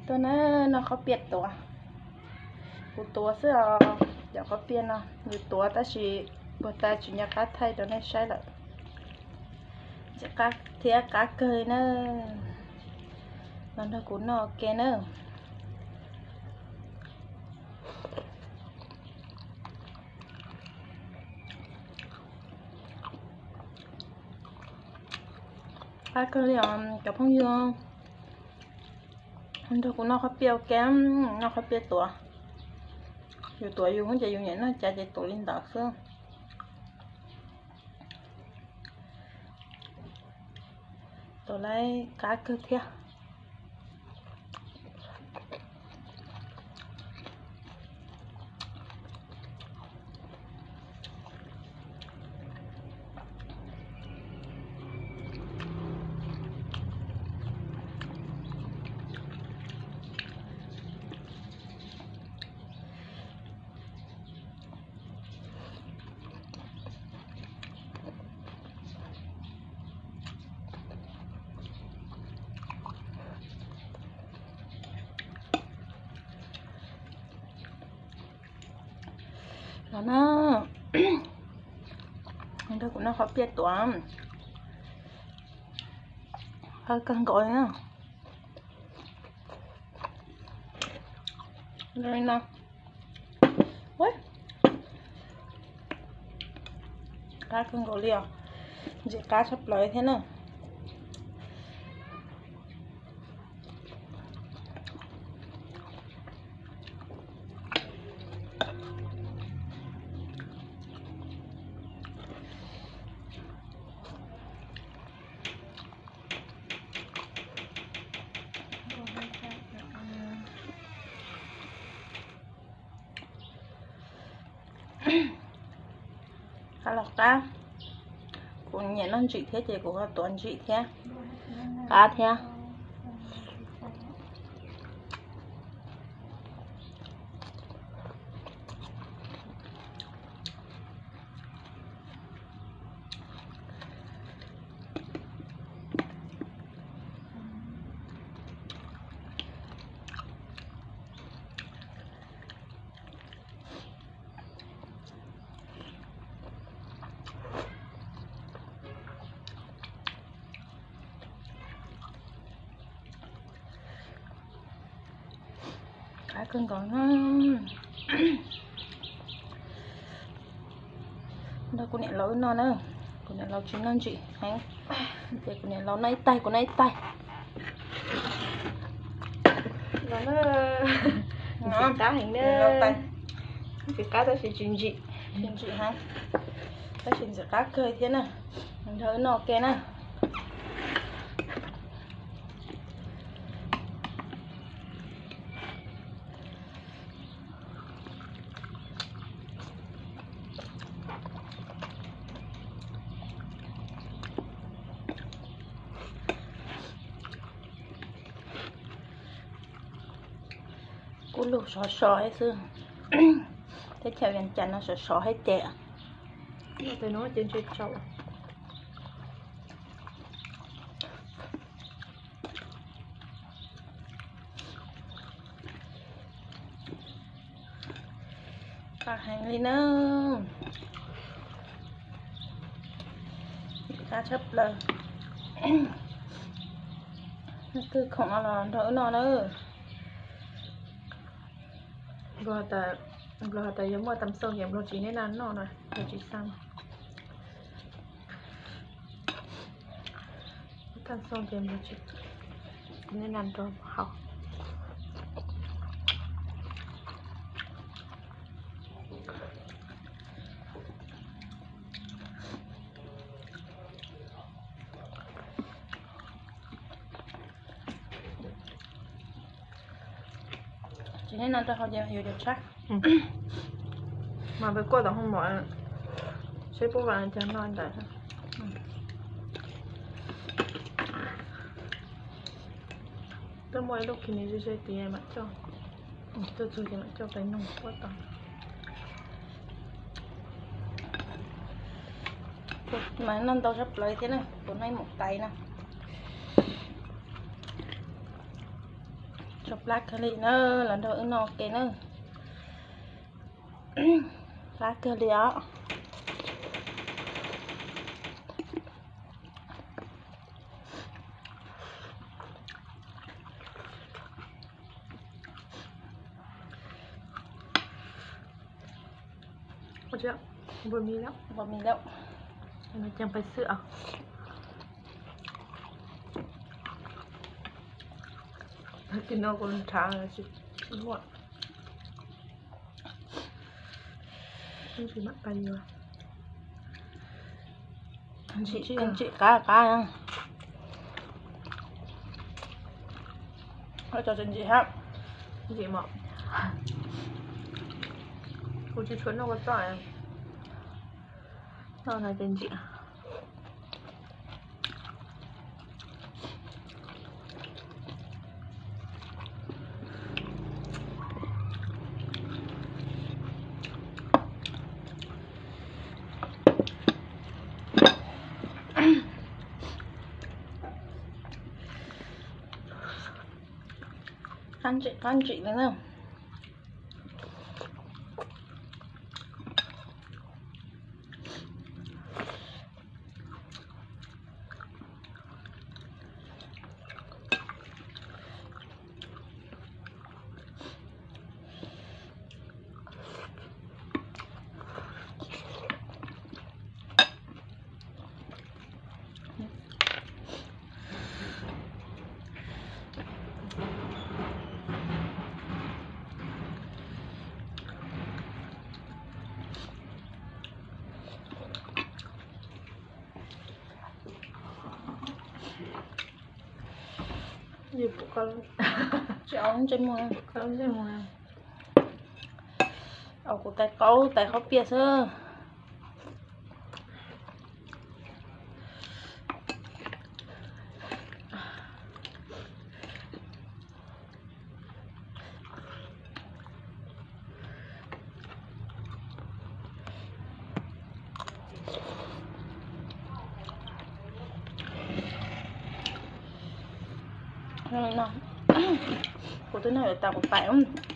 Tuaj na, noj qhob piaj tuav. Kuv tuav xwb os, cov qhob piaj no yus tuav tab sis puag ta tsis nco qab thaij rau nej saib lawm. Ntxim qab thiab qab kawg li na. Los nrog kuv noj ua ke na. Qab kawg li os cov phooj ywg, nrog kuv noj qhob piaj ua ke, noj qhob piaj tuav. Yus tuav yus ces yus nyiam noj cas ces tuav li ntawd xwb. Tuav lawm qab kawg thiab. Los na, nrog kuv noj qhob piaj tuav. Qab kawg nkaus li na. Qab kawg nkaus li os. Ntxim qab tshaj plaws thiab na. Qab los qab. Kuv nyiam noj ntsim thiab ces kuv ho tuav ntsim thiab. Qab thiab. Qab kawg nkaus. Nrog kuv niam laus wb noj na. Kuv niam laus tsis noj ntsim heev, ces kuv niam laus noj ib taig kuv noj ib taig. Ntxim qab heev na. Ntxim qab tab sis tsis ntsim, tsis ntsim heev, tab sis ntxim qab kawg thiab na. Nrog wb noj ke na. Kuj lug sov sov xwb. Teb chaws Vias Cas no sov sov thiab ces. Qab heev li na. Qab tshaj plaws. Leej twg khoom no los nrog wb noj na. Nplog has tas yog muaj tam xoo ces nplog tsis neb na noj na, nplog tsis xav. Tam xoo ces nplog tsis neb na nrog haus. Tsis neb no rau hauv ces yuav cov tshab. Mas peb kuaj tom hoo mom, seb puab vas cog noj ntawd. Twb muaj ib lub kis nis ze ze tid mam coj, tuaj txug ces mam coj pais noog puab tau. Mas noj ntau tshaj plaws thiab na, puas noj ib mus tais na. Tsau plab kawg li na, los nrog wb noj ua ke na. Plab kawg li os. Ua tsi, npua mis lawm, npua mis lawm. Ua no ces pais xwb os. Tig no kuv nrhav tsis huam. Ntsim, ntsim qab qab. Cov tsis ntsim hab, ntsim mas kuv tsis tshua noj kua txob, noj no ces ntsim. Qab ntsim qab ntsim li na. Tsis au ntsej muag, au kuv tais qaub tais qaub pias xwb. Kuv twb noj yuav tas kuv tais.